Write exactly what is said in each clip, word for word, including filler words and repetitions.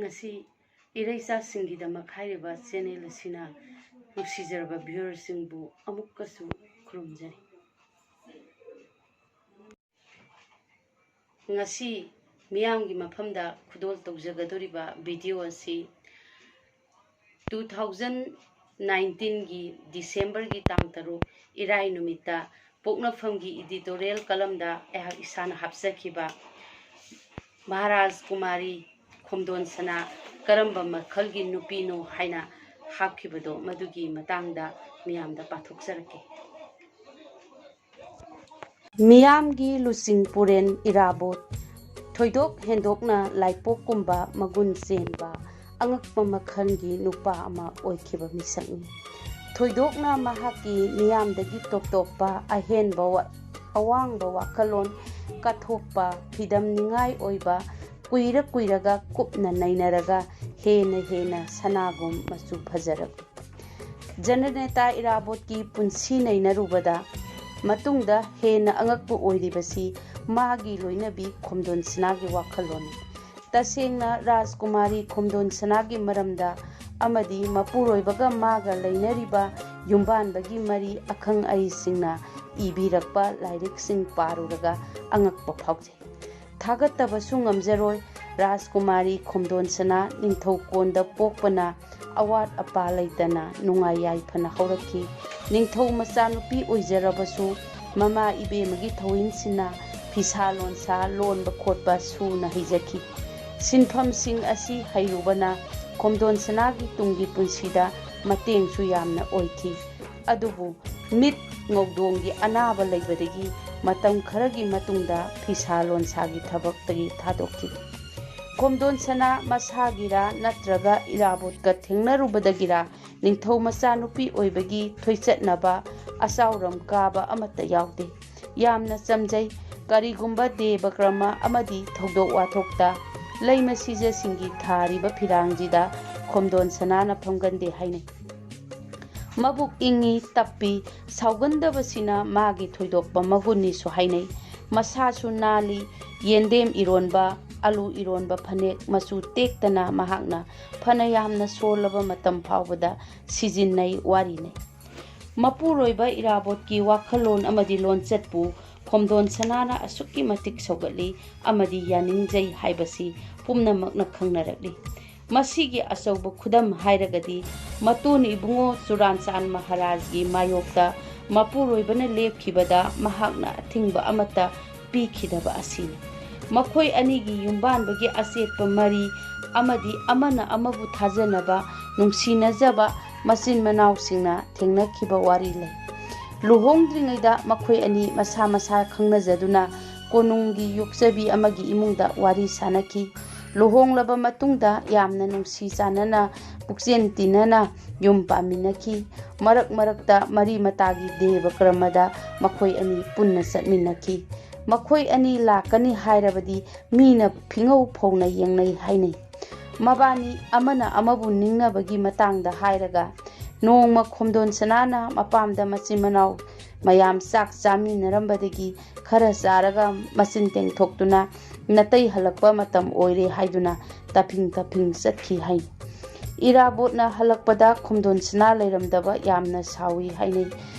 ꯉꯁꯤ ꯏꯔꯩꯆꯥꯁꯤꯡꯒꯤꯗꯃꯛ ꯍꯥꯏꯔꯤꯕ ꯆꯦꯅꯦꯜ ꯑꯁꯤꯅ ꯅꯨꯡꯁꯤꯖꯔꯕ ꯚ꯭ꯌꯨꯋꯔꯁꯤꯡꯕꯨ ꯑꯃꯨꯛꯀꯁꯨ ꯈꯨꯔꯨꯝꯖꯔꯤ꯫ ꯉꯁꯤ ꯃꯤꯌꯥꯝꯒꯤ ꯃꯐꯝꯗ ꯈꯨꯗꯣꯜ ꯇꯧꯖꯒꯗꯧꯔꯤꯕ ꯚꯤꯗꯤꯑꯣ ꯑꯁꯤ two thousand nineteenꯒꯤ ꯗꯤꯁꯦꯝꯕꯔꯒꯤ ꯇꯥꯡ ꯇꯔꯨꯛ, ꯏꯔꯥꯏ ꯅꯨꯃꯤꯠꯇ ꯄꯣꯛꯅꯐꯝꯒꯤ ꯏꯗꯤꯇꯣꯔꯤꯌꯦꯜ ꯀꯂꯝꯗ ꯑꯩꯍꯥꯛ ꯏꯁꯥꯅ ꯍꯥꯞꯆꯈꯤꯕ ꯃꯍꯥꯔꯥꯖ ꯀꯨꯃꯥꯔꯤ ꯈꯣꯝꯗꯣꯟꯁꯅꯥ ꯀꯔꯝꯕ ꯃꯈꯜꯒꯤ ꯅꯨꯄꯤꯅꯣ ꯍꯥꯏꯅ ꯍꯥꯞꯈꯤꯕꯗꯣ, ꯃꯗꯨꯒꯤ ꯃꯇꯥꯡꯗ ꯃꯤꯌꯥꯝꯗ ꯄꯥꯊꯣꯛꯆꯔꯛꯀꯦ꯫ ꯃꯤꯌꯥꯝꯒꯤ ꯂꯨꯆꯤꯡ ꯄꯨꯔꯦꯟ ꯏꯔꯥꯕꯣꯠ ꯊꯣꯏꯗꯣꯛ ꯍꯦꯟꯗꯣꯛꯅ ꯂꯥꯏꯄꯣꯛꯀꯨꯝꯕ ꯃꯒꯨꯟ ꯆꯦꯟꯕ ꯑꯉꯛꯄ ꯃꯈꯜꯒꯤ ꯅꯨꯄꯥ ꯑꯃ ꯑꯣꯏꯈꯤꯕ ꯃꯤꯁꯛꯅꯤ꯫ ꯊꯣꯏꯗꯣꯛꯅ ꯃꯍꯥꯛꯀꯤ ꯃꯤꯌꯥꯝꯗꯒꯤ ꯇꯣꯞ ꯇꯣꯞꯄ ꯑꯍꯦꯟꯕ ꯋꯥ-, ꯑꯋꯥꯡꯕ ꯋꯥꯈꯜꯂꯣꯟ ꯀꯠꯊꯣꯛꯄ, ꯐꯤꯗꯝꯅꯤꯡꯉꯥꯏ ꯑꯣꯏꯕ, ꯀꯨꯏꯔ ꯀꯨꯏꯔꯒ ꯀꯨꯞꯅ ꯅꯩꯅꯔꯒ ꯍꯦꯟꯅ ꯍꯦꯟꯅ ꯁꯅꯥꯒꯨꯝ ꯃꯆꯨ ꯐꯖꯔꯛꯂꯤ꯫ ꯖꯅꯅꯦꯇꯥ ꯏꯔꯥꯕꯣꯠꯀꯤ ꯄꯨꯟꯁꯤ ꯅꯩꯅꯔꯨꯕꯗ ꯃꯇꯨꯡꯗ ꯍꯦꯟꯅ ꯑꯉꯛꯄ ꯑꯣꯏꯔꯤꯕꯁꯤ ꯃꯥꯒꯤ ꯂꯣꯏꯅꯕꯤ ꯈꯣꯝꯗꯣꯟꯁꯅꯥꯒꯤ ꯋꯥꯈꯜꯂꯣꯟꯅꯤ꯫ ꯇꯁꯦꯡꯅ ꯔꯥꯖꯀꯨꯃꯥꯔꯤ ꯈꯣꯝꯗꯣꯟꯁꯅꯥꯒꯤ ꯃꯔꯝꯗ ꯑꯃꯗꯤ ꯃꯄꯨꯔꯣꯏꯕꯒ ꯃꯥꯒ ꯂꯩꯅꯔꯤꯕ ꯌꯨꯝꯕꯥꯟꯕꯒꯤ ꯃꯔꯤ ꯑꯈꯪ ꯑꯍꯩꯁꯤꯡꯅ ꯏꯕꯤꯔꯛꯄ ꯂꯥꯏꯔꯤꯛꯁꯤꯡ ꯄꯥꯔꯨꯔꯒ ꯑꯉꯛꯄ ꯐꯥꯎꯖꯩ꯫ ꯊꯥꯒꯠꯇꯕꯁꯨ ꯉꯝꯖꯔꯣꯏ꯫ ꯔꯥꯖꯀꯨꯃꯥꯔꯤ ꯈꯣꯝꯗꯣꯟꯁꯅꯥ ꯅꯤꯡꯊꯧꯀꯣꯟꯗ ꯄꯣꯛꯄꯅ ꯑꯋꯥꯠ ꯑꯄꯥ ꯂꯩꯇꯅ ꯅꯨꯡꯉꯥꯏ ꯌꯥꯏꯐꯅ ꯍꯧꯔꯛꯈꯤ꯫ ꯅꯤꯡꯊꯧ ꯃꯆꯥꯅꯨꯄꯤ ꯑꯣꯏꯖꯔꯕꯁꯨ ꯃꯃꯥ ꯏꯕꯦꯝꯃꯒꯤ ꯊꯧꯍꯤꯟꯁꯤꯅ ꯐꯤꯁꯥ ꯂꯣꯟꯁꯥ ꯂꯣꯟꯕ ꯈꯣꯠꯄ ꯁꯨꯅ ꯍꯩꯖꯈꯤ꯫ ꯁꯤꯟꯐꯝꯁꯤꯡ ꯑꯁꯤ ꯍꯩꯔꯨꯕꯅ ꯈꯣꯝꯗꯣꯟꯁꯅꯥꯒꯤ ꯇꯨꯡꯒꯤ ꯄꯨꯟꯁꯤꯗ ꯃꯇꯦꯡꯁꯨ ꯌꯥꯝꯅ ꯑꯣꯏꯈꯤ꯫ ꯑꯗꯨꯕꯨ ꯃꯤꯠ ꯉꯧꯗꯣꯡꯒꯤ ꯑꯅꯥꯕ ꯂꯩꯕꯗꯒꯤ ꯃꯇꯝ ꯈꯔꯒꯤ ꯃꯇꯨꯡꯗ ꯐꯤꯁꯥ ꯂꯣꯟꯁꯥꯒꯤ ꯊꯕꯛꯇꯒꯤ ꯊꯥꯗꯣꯛꯈꯤ꯫ ꯈꯣꯝꯗꯣꯟꯁꯅꯥ ꯃꯁꯥꯒꯤꯔꯥ ꯅꯠꯇ꯭ꯔꯒ ꯏꯔꯥꯕꯣꯠꯀ ꯊꯦꯡꯅꯔꯨꯕꯗꯒꯤꯔꯥ ꯅꯤꯡꯊꯧ ꯃꯆꯥꯅꯨꯄꯤ ꯑꯣꯏꯕꯒꯤ ꯊꯣꯏꯆꯠꯅꯕ ꯑꯆꯥꯎꯔꯝ ꯀꯥꯕ ꯑꯃꯠꯇ ꯌꯥꯎꯗꯦ꯫ ꯌꯥꯝꯅ ꯆꯝꯖꯩ꯫ ꯀꯔꯤꯒꯨꯝꯕ ꯗꯦꯕ ꯀ꯭ꯔꯃ ꯑꯃꯗꯤ ꯊꯧꯗꯣꯛ ꯋꯥꯊꯣꯛꯇ ꯂꯩꯃ ꯁꯤꯖꯁꯤꯡꯒꯤ ꯊꯥꯔꯤꯕ ꯐꯤꯔꯥꯡꯁꯤꯗ ꯈꯣꯝꯗꯣꯟ ꯁꯅꯥꯅ ꯐꯝꯒꯟꯗꯦ ꯍꯥꯏꯅꯩ꯫ ꯃꯕꯨꯛ ꯏꯪꯉꯤ, ꯇꯞꯄꯤ, ꯁꯥꯎꯒꯟꯗꯕꯁꯤꯅ ꯃꯥꯒꯤ ꯊꯣꯏꯗꯣꯛꯄ ꯃꯒꯨꯟꯅꯤꯁꯨ ꯍꯥꯏꯅꯩ꯫ ꯃꯁꯥꯁꯨ ꯅꯥꯜꯂꯤ꯫ ꯌꯦꯟꯗꯦꯝ ꯏꯔꯣꯟꯕ, ꯑꯂꯨ ꯏꯔꯣꯟꯕ, ꯐꯅꯦꯛ ꯃꯆꯨ ꯇꯦꯛꯇꯅ ꯃꯍꯥꯛꯅ ꯐꯅ ꯌꯥꯝꯅ ꯁꯣꯜꯂꯕ ꯃꯇꯝ ꯐꯥꯎꯕꯗ ꯁꯤꯖꯤꯟꯅꯩ ꯋꯥꯔꯤꯅꯩ꯫ ꯃꯄꯨꯔꯣꯏꯕ ꯏꯔꯥꯕꯣꯠꯀꯤ ꯋꯥꯈꯜꯂꯣꯟ ꯑꯃꯗꯤ ꯂꯣꯟꯆꯠꯄꯨ ꯈꯣꯝꯗꯣꯟ ꯁꯅꯥꯅ ꯑꯁꯨꯛꯀꯤ ꯃꯇꯤꯛ ꯁꯧꯒꯠꯂꯤ ꯑꯃꯗꯤ ꯌꯥꯅꯤꯡꯖꯩ ꯍꯥꯏꯕꯁꯤ ꯄꯨꯝꯅꯃꯛꯅ ꯈꯪꯅꯔꯛꯂꯤ꯫ ꯃꯁꯤꯒꯤ ꯑꯆꯧꯕ ꯈꯨꯗꯝ ꯍꯥꯏꯔꯒꯗꯤ ꯃꯇꯣꯟ ꯏꯕꯨꯡꯉꯣ ꯆꯨꯔꯥꯟꯆꯥꯟ ꯃꯍꯥꯔꯥꯖꯒꯤ ꯃꯥꯌꯣꯛꯇ ꯃꯄꯨꯔꯣꯏꯕꯅ ꯂꯦꯞꯈꯤꯕꯗ ꯃꯍꯥꯛꯅ ꯑꯊꯤꯡꯕ ꯑꯃꯠꯇ ꯄꯤꯈꯤꯗꯕ ꯑꯁꯤꯅꯤ꯫ ꯃꯈꯣꯏ ꯑꯅꯤꯒꯤ ꯌꯨꯝꯕꯥꯟꯕꯒꯤ ꯑꯆꯦꯠꯄ ꯃꯔꯤ ꯑꯃꯗꯤ ꯑꯃꯅ ꯑꯃꯕꯨ ꯊꯥꯖꯅꯕ, ꯅꯨꯡꯁꯤꯅꯖꯕ ꯃꯆꯤꯟ ꯃꯅꯥꯎꯁꯤꯡꯅ ꯊꯦꯡꯅꯈꯤꯕ ꯋꯥꯔꯤ ꯂꯩ꯫ ꯂꯨꯍꯣꯡꯗ꯭ꯔꯤꯉꯩꯗ ꯃꯈꯣꯏ ꯑꯅꯤ ꯃꯁꯥ ꯃꯁꯥ ꯈꯪꯅꯖꯗꯨꯅ ꯀꯣꯅꯨꯡꯒꯤ ꯌꯣꯛꯆꯕꯤ ꯑꯃꯒꯤ ꯏꯃꯨꯡꯗ ꯋꯥꯔꯤ ꯁꯥꯅꯈꯤ꯫ ꯂꯨꯍꯣꯡꯂꯕ ꯃꯇꯨꯡꯗ ꯌꯥꯝꯅ ꯅꯨꯡꯁꯤ ꯆꯥꯟꯅꯅ ꯄꯨꯛꯆꯦꯟ ꯇꯤꯟꯅꯅ ꯌꯨꯝ ꯄꯥꯟꯃꯤꯟꯅꯈꯤ꯫ ꯃꯔꯛ ꯃꯔꯛꯇ ꯃꯔꯤ ꯃꯇꯥꯒꯤ ꯗꯦꯕ ꯀꯔꯃꯗ ꯃꯈꯣꯏ ꯑꯅꯤ ꯄꯨꯟꯅ ꯆꯠꯃꯤꯟꯅꯈꯤ꯫ ꯃꯈꯣꯏ ꯑꯅꯤ ꯂꯥꯛꯀꯅꯤ ꯍꯥꯏꯔꯕꯗꯤ ꯃꯤꯅ ꯐꯤꯉꯧ ꯐꯧꯅ ꯌꯦꯡꯅꯩ ꯍꯥꯏꯅꯩ꯫ ꯃꯕꯥꯅꯤ ꯑꯃꯅ ꯑꯃꯕꯨ ꯅꯤꯡꯅꯕꯒꯤ ꯃꯇꯥꯡꯗ ꯍꯥꯏꯔꯒ, ꯅꯣꯡꯃ ꯈꯣꯝꯗꯣꯟ ꯁꯅꯥꯅ ꯃꯄꯥꯝꯗ ꯃꯆꯤꯟ ꯃꯅꯥꯎ ꯃꯌꯥꯝ ꯆꯥꯛ ꯆꯥꯃꯤꯟꯅꯔꯝꯕꯗꯒꯤ ꯈꯔ ꯆꯥꯔꯒ ꯃꯆꯤꯟ ꯇꯦꯡꯊꯣꯛꯇꯨꯅ ꯅꯥꯇꯩ ꯍꯜꯂꯛꯄ ꯃꯇꯝ ꯑꯣꯏꯔꯦ ꯍꯥꯏꯗꯨꯅ ꯇꯥꯐꯤꯡ ꯇꯥꯐꯤꯡ ꯆꯠꯈꯤ ꯍꯥꯏ꯫ ꯏꯔꯥꯕꯣꯠꯅ ꯍꯜꯂꯛꯄꯗ ꯈꯣꯝꯗꯣꯟ ꯁꯅꯥ ꯂꯩꯔꯝꯗꯕ ꯌꯥꯝꯅ ꯁꯥꯎꯏ ꯍꯥꯏꯅꯩ꯫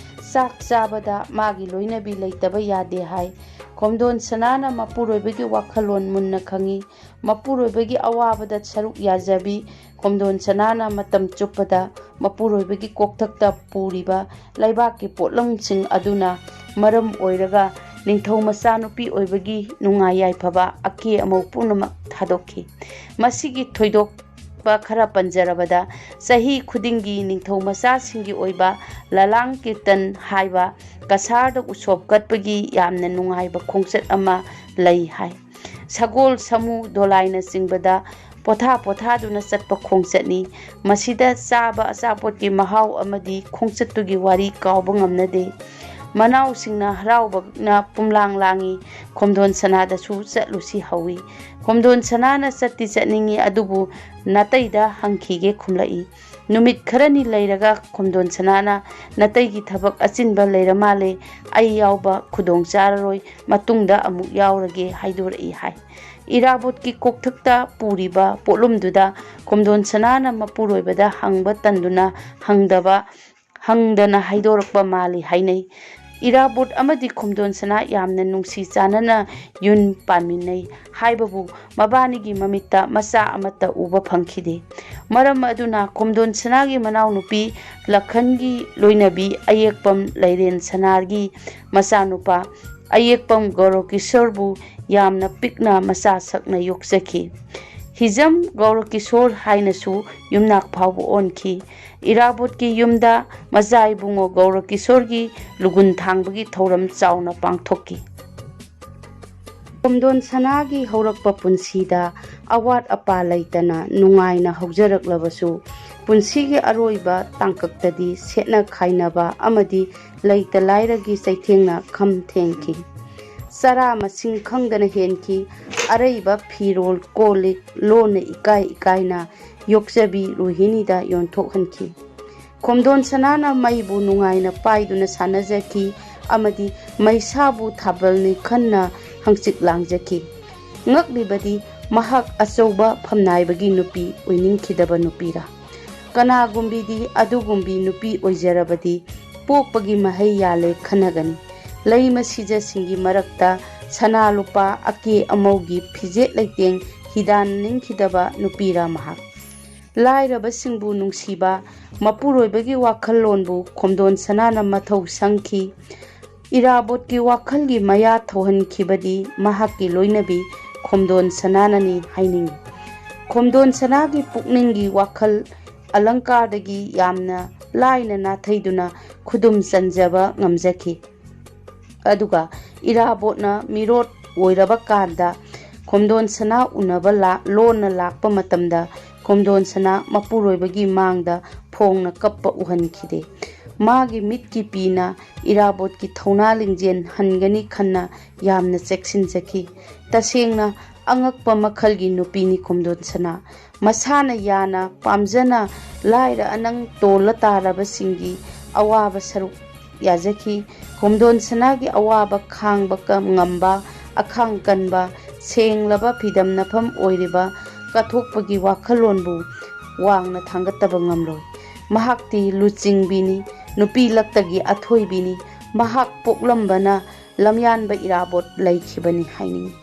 ꯆꯥꯛ ꯆꯥꯕꯗ ꯃꯥꯒꯤ ꯂꯣꯏꯅꯕꯤ ꯂꯩꯇꯕ ꯌꯥꯗꯦ ꯍꯥꯏ꯫ ꯈꯣꯝꯗꯣꯟ ꯁꯅꯥꯅ ꯃꯄꯨꯔꯣꯏꯕꯒꯤ ꯋꯥꯈꯜꯂꯣꯟ ꯃꯨꯟꯅ ꯈꯪꯏ꯫ ꯃꯄꯨꯔꯣꯏꯕꯒꯤ ꯑꯋꯥꯕꯗ ꯁꯔꯨꯛ ꯌꯥꯖꯕꯤ ꯈꯣꯝꯗꯣꯟ ꯁꯅꯥꯅ ꯃꯇꯝ ꯆꯨꯞꯄꯗ ꯃꯄꯨꯔꯣꯏꯕꯒꯤ ꯀꯣꯛꯊꯛꯇ ꯄꯨꯔꯤꯕ ꯂꯩꯕꯥꯛꯀꯤ ꯄꯣꯠꯂꯝꯁꯤꯡ ꯑꯗꯨꯅ ꯃꯔꯝ ꯑꯣꯏꯔꯒ ꯅꯤꯡꯊꯧ ꯃꯆꯥꯅꯨꯄꯤ ꯑꯣꯏꯕꯒꯤ ꯅꯨꯡꯉꯥꯏ ꯌꯥꯏꯐꯕ ꯑꯀꯦ ꯑꯃꯧ ꯄꯨꯝꯅꯃꯛ ꯊꯥꯗꯣꯛꯈꯤ꯫ ꯃꯁꯤꯒꯤ ꯊꯣꯏꯗꯣꯛꯄ ꯈꯔ ꯄꯟꯖꯔꯕꯗ, ꯆꯍꯤ ꯈꯨꯗꯤꯡꯒꯤ ꯅꯤꯡꯊꯧ ꯃꯆꯥꯁꯤꯡꯒꯤ ꯑꯣꯏꯕ ꯂꯂꯥꯡ ꯀꯤꯔꯇꯟ ꯍꯥꯏꯕ ꯀꯁꯥꯔꯗ ꯎꯁꯣꯞ ꯀꯠꯄꯒꯤ ꯌꯥꯝꯅ ꯅꯨꯡꯉꯥꯏꯕ ꯈꯣꯡꯆꯠ ꯑꯃ ꯂꯩ ꯍꯥꯏ꯫ ꯁꯒꯣꯜ, ꯁꯥꯃꯨ, ꯗꯣꯂꯥꯏꯅꯆꯤꯡꯕꯗ ꯄꯣꯊꯥ ꯄꯣꯊꯥꯗꯨꯅ ꯆꯠꯄ ꯈꯣꯡꯆꯠꯅꯤ꯫ ꯃꯁꯤꯗ ꯆꯥꯕ ꯑꯆꯥꯄꯣꯠꯀꯤ ꯃꯍꯥꯎ ꯑꯃꯗꯤ ꯈꯣꯡꯆꯠꯇꯨꯒꯤ ꯋꯥꯔꯤ ꯀꯥꯎꯕ ꯉꯝꯅꯗꯦ꯫ ꯃꯅꯥꯎꯁꯤꯡꯅ ꯍꯔꯥꯎꯕꯅ ꯄꯨꯝꯂꯥꯡ ꯂꯥꯡꯏ꯫ ꯈꯣꯝꯗꯣꯟ ꯁꯅꯥꯗꯁꯨ ꯆꯠꯂꯨꯁꯤ ꯍꯧꯏ꯫ ꯈꯣꯝꯗꯣꯟ ꯁꯅꯥꯅ ꯆꯠꯇꯤ ꯆꯠꯅꯤꯡꯏ, ꯑꯗꯨꯕꯨ ꯅꯥꯇꯩꯗ ꯍꯪꯈꯤꯒꯦ ꯈꯨꯝꯂꯛꯏ꯫ ꯅꯨꯃꯤꯠ ꯈꯔꯅꯤ ꯂꯩꯔꯒ ꯈꯣꯝꯗꯣꯟ ꯁꯅꯥꯅ "ꯅꯇꯩꯒꯤ ꯊꯕꯛ ꯑꯆꯤꯟꯕ ꯂꯩꯔ ꯃꯥꯜꯂꯦ, ꯑꯩ ꯌꯥꯎꯕ ꯈꯨꯗꯣꯡ ꯆꯥꯔꯔꯣꯏ, ꯃꯇꯨꯡꯗ ꯑꯃꯨꯛ ꯌꯥꯎꯔꯒꯦ" ꯍꯥꯏꯗꯣꯔꯛꯏ ꯍꯥꯏ꯫ ꯏꯔꯥꯕꯣꯠꯀꯤ ꯀꯣꯛꯊꯛꯇ ꯄꯨꯔꯤꯕ ꯄꯣꯠꯂꯨꯝꯗꯨꯗ ꯈꯣꯝꯗꯣꯟ ꯁꯅꯥꯅ ꯃꯄꯨꯔꯣꯏꯕꯗ ꯍꯪꯕ ꯇꯟꯗꯨꯅ ꯍꯪꯗꯕ, ꯍꯪꯗꯅ ꯍꯥꯏꯗꯣꯔꯛꯄ ꯃꯥꯜꯂꯤ ꯍꯥꯏꯅꯩ꯫ ꯏꯔꯥꯕꯣꯠ ꯑꯃꯗꯤ ꯈꯣꯝꯗꯣꯟ ꯁꯅꯥ ꯌꯥꯝꯅ ꯅꯨꯡꯁꯤ ꯆꯥꯟꯅꯅ ꯌꯨꯝ ꯄꯥꯟꯃꯤꯟꯅꯩ ꯍꯥꯏꯕꯕꯨ ꯃꯕꯥꯅꯤꯒꯤ ꯃꯃꯤꯠꯇ ꯃꯆꯥ ꯑꯃꯠꯇ ꯎꯕ ꯐꯪꯈꯤꯗꯦ꯫ ꯃꯔꯝ ꯑꯗꯨꯅ ꯈꯣꯝꯗꯣꯟ ꯁꯅꯥꯒꯤ ꯃꯅꯥꯎꯅꯨꯄꯤ ꯂꯈꯟꯒꯤ ꯂꯣꯏꯅꯕꯤ ꯑꯌꯦꯛꯄꯝ ꯂꯩꯔꯦꯟ ꯁꯅꯥꯒꯤ ꯃꯆꯥꯅꯨꯄꯥ ꯑꯌꯦꯛꯄꯝ ꯒꯧꯔꯀꯤꯁꯣꯔꯕꯨ ꯌꯥꯝꯅ ꯄꯤꯛꯅ ꯃꯆꯥ ꯁꯛꯅ ꯌꯣꯛꯆꯈꯤ꯫ ꯍꯤꯖꯝ ꯒꯧꯔꯀꯤꯁꯣꯔ ꯍꯥꯏꯅꯁꯨ ꯌꯨꯝꯅꯥꯛ ꯐꯥꯎꯕ ꯑꯣꯟꯈꯤ꯫ ꯏꯔꯥꯕꯣꯠꯀꯤ ꯌꯨꯝꯗ ꯃꯆꯥ ꯏꯕꯨꯡꯉꯣ ꯒꯧꯔꯀꯤꯁꯣꯔꯒꯤ ꯂꯨꯒꯨꯟ ꯊꯥꯡꯕꯒꯤ ꯊꯧꯔꯝ ꯆꯥꯎꯅ ꯄꯥꯡꯊꯣꯛꯈꯤ꯫ ꯈꯣꯝꯗꯣꯟ ꯁꯅꯥꯒꯤ ꯍꯧꯔꯛꯄ ꯄꯨꯟꯁꯤꯗ ꯑꯋꯥꯠ ꯑꯄꯥ ꯂꯩꯇꯅ ꯅꯨꯡꯉꯥꯏꯅ ꯍꯧꯖꯔꯛꯂꯕꯁꯨ, ꯄꯨꯟꯁꯤꯒꯤ ꯑꯔꯣꯏꯕ ꯇꯥꯡꯀꯛꯇꯗꯤ ꯁꯦꯠꯅ ꯈꯥꯏꯅꯕ ꯑꯃꯗꯤ ꯂꯩꯇ ꯂꯥꯏꯔꯒꯤ ꯆꯩꯊꯦꯡꯅ ꯈꯝ ꯊꯦꯡꯈꯤ꯫ ꯆꯔꯥ ꯃꯁꯤꯡ ꯈꯪꯗꯅ ꯍꯦꯟꯈꯤ꯫ ꯑꯔꯩꯕ ꯐꯤꯔꯣꯜ, ꯀꯣꯜ ꯂꯤꯛ ꯂꯣꯟꯅ ꯏꯀꯥꯏ ꯏꯀꯥꯏꯅ ꯌꯣꯛꯆꯕꯤ ꯔꯣꯍꯤꯅꯤꯗ ꯌꯣꯟꯊꯣꯛꯍꯟꯈꯤ꯫ ꯈꯣꯝꯗꯣꯟ ꯁꯅꯥꯅ ꯃꯩꯕꯨ ꯅꯨꯡꯉꯥꯏꯅ ꯄꯥꯏꯗꯨꯅ ꯁꯥꯟꯅꯖꯈꯤ ꯑꯃꯗꯤ ꯃꯩꯁꯥꯕꯨ ꯊꯥꯕꯜꯅꯤ ꯈꯟꯅ ꯍꯪꯆꯤꯠ ꯂꯥꯡꯖꯈꯤ꯫ ꯉꯛꯂꯤꯕꯗꯤ ꯃꯍꯥꯛ ꯑꯆꯧꯕ ꯐꯝꯅꯥꯏꯕꯒꯤ ꯅꯨꯄꯤ ꯑꯣꯏꯅꯤꯡꯈꯤꯗꯕ ꯅꯨꯄꯤꯔꯥ? ꯀꯅꯥꯒꯨꯝꯕꯤꯗꯤ ꯑꯗꯨꯒꯨꯝꯕꯤ ꯅꯨꯄꯤ ꯑꯣꯏꯖꯔꯕꯗꯤ ꯄꯣꯛꯄꯒꯤ ꯃꯍꯩ ꯌꯥꯜꯂꯦ ꯈꯟꯅꯒꯅꯤ꯫ ꯂꯩꯃ ꯁꯤꯖꯁꯤꯡꯒꯤ ꯃꯔꯛꯇ ꯁꯅꯥ ꯂꯨꯄꯥ ꯑꯀꯦ ꯑꯃꯧꯒꯤ ꯐꯤꯖꯦꯠ ꯂꯩꯇꯦꯡ ꯍꯤꯗꯥꯟꯅꯤꯡꯈꯤꯗꯕ ꯅꯨꯄꯤꯔꯥ ꯃꯍꯥꯛ? ꯂꯥꯏꯔꯕꯁꯤꯡꯕꯨ ꯅꯨꯡꯁꯤꯕ ꯃꯄꯨꯔꯣꯏꯕꯒꯤ ꯋꯥꯈꯜꯂꯣꯟꯕꯨ ꯈꯣꯝꯗꯣꯟ ꯁꯅꯥꯅ ꯃꯊꯧ ꯁꯪꯈꯤ꯫ ꯏꯔꯥꯕꯣꯠꯀꯤ ꯋꯥꯈꯜꯒꯤ ꯃꯌꯥ ꯊꯧꯍꯟꯈꯤꯕꯗꯤ ꯃꯍꯥꯛꯀꯤ ꯂꯣꯏꯅꯕꯤ ꯈꯣꯝꯗꯣꯟ ꯁꯅꯥꯅꯅꯤ ꯍꯥꯏꯅꯤꯡꯏ꯫ ꯈꯣꯝꯗꯣꯟ ꯁꯅꯥꯒꯤ ꯄꯨꯛꯅꯤꯡꯒꯤ ꯋꯥꯈꯜ ꯑꯂꯪꯀꯥꯔꯗꯒꯤ ꯌꯥꯝꯅ ꯂꯥꯏꯅ ꯅꯥꯊꯩꯗꯨꯅ ꯈꯨꯗꯨꯝ ꯆꯟꯖꯕ ꯉꯝꯖꯈꯤ꯫ ꯑꯗꯨꯒ ꯏꯔꯥꯕꯣꯠꯅ ꯃꯤꯔꯣꯠ ꯑꯣꯏꯔꯕ ꯀꯥꯟꯗ ꯈꯣꯝꯗꯣꯟ ꯁꯅꯥ ꯎꯅꯕ ꯂꯥ-, ꯂꯣꯟꯅ ꯂꯥꯛꯄ ꯃꯇꯝꯗ ꯈꯣꯝꯗꯣꯟ ꯁꯅꯥ ꯃꯄꯨꯔꯣꯏꯕꯒꯤ ꯃꯥꯡꯗ ꯐꯣꯡꯅ ꯀꯞꯄ ꯎꯍꯟꯈꯤꯗꯦ꯫ ꯃꯥꯒꯤ ꯃꯤꯠꯀꯤ ꯄꯤꯅ ꯏꯔꯥꯕꯣꯠꯀꯤ ꯊꯧꯅꯥ ꯂꯤꯡꯖꯦꯜ ꯍꯟꯒꯅꯤ ꯈꯟꯅ ꯌꯥꯝꯅ ꯆꯦꯛꯁꯤꯟꯖꯈꯤ꯫ ꯇꯁꯦꯡꯅ ꯑꯉꯛꯄ ꯃꯈꯜꯒꯤ ꯅꯨꯄꯤꯅꯤ ꯈꯣꯝꯗꯣꯟ ꯁꯅꯥ꯫ ꯃꯁꯥꯅ ꯌꯥꯅ ꯄꯥꯝꯖꯅ ꯂꯥꯏꯔ ꯑꯅꯪ ꯇꯣꯜꯂ ꯇꯥꯔꯕꯁꯤꯡꯒꯤ ꯑꯋꯥꯕ ꯁꯔꯨꯛ ꯌꯥꯖꯈꯤ꯫ ꯈꯣꯝꯗꯣꯟ ꯁꯅꯥꯒꯤ ꯑꯋꯥꯕ ꯈꯥꯡꯕ ꯀ-, ꯉꯝꯕ, ꯑꯈꯥꯡ ꯀꯟꯕ, ꯁꯦꯡꯂꯕ ꯐꯤꯗꯝꯅꯐꯝ ꯑꯣꯏꯔꯤꯕ ꯀꯠꯊꯣꯛꯄꯒꯤ ꯋꯥꯈꯜꯂꯣꯟꯕꯨ ꯋꯥꯡꯅ ꯊꯥꯡꯒꯠꯇꯕ ꯉꯝꯂꯣꯏ꯫ ꯃꯍꯥꯛꯇꯤ ꯂꯨꯆꯤꯡꯕꯤꯅꯤ, ꯅꯨꯄꯤ ꯂꯛꯇꯒꯤ ꯑꯊꯣꯏꯕꯤꯅꯤ꯫ ꯃꯍꯥꯛ ꯄꯣꯛꯂꯝꯕꯅ ꯂꯝꯌꯥꯟꯕ ꯏꯔꯥꯕꯣꯠ ꯂꯩꯈꯤꯕꯅꯤ ꯍꯥꯏꯅꯤꯡꯏ꯫